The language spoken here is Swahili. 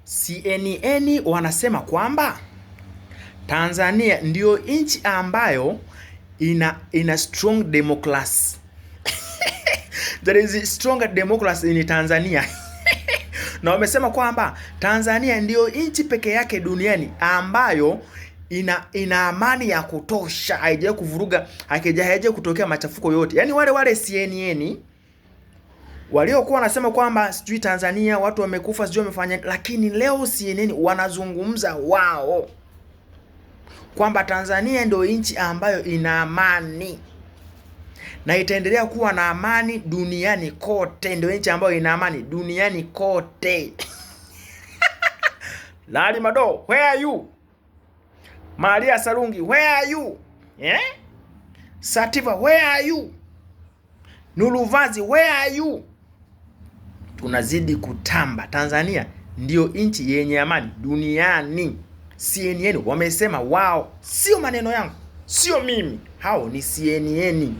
CNN wanasema kwamba Tanzania ndiyo nchi ambayo ina strong democracy. There is strong democracy in Tanzania. Na wamesema kwamba Tanzania ndiyo nchi peke yake duniani ambayo ina amani ya kutosha, haijawahi kuvuruga, haijawahi kutokea machafuko yote. Yaani wale wale CNN waliokuwa wanasema kwamba sijui Tanzania watu wamekufa, sijui wamefanya, lakini leo CNN wanazungumza wao kwamba Tanzania ndio nchi ambayo ina amani na itaendelea kuwa na amani duniani kote, ndio nchi ambayo ina amani duniani kote. Lali Mado, where are you? Maria Sarungi, where are you? Eh? Sativa, where are you? Nuluvazi, where are you? Tunazidi kutamba. Tanzania ndiyo nchi yenye amani duniani. CNN wamesema wao, sio maneno yangu, sio mimi, hao ni CNN.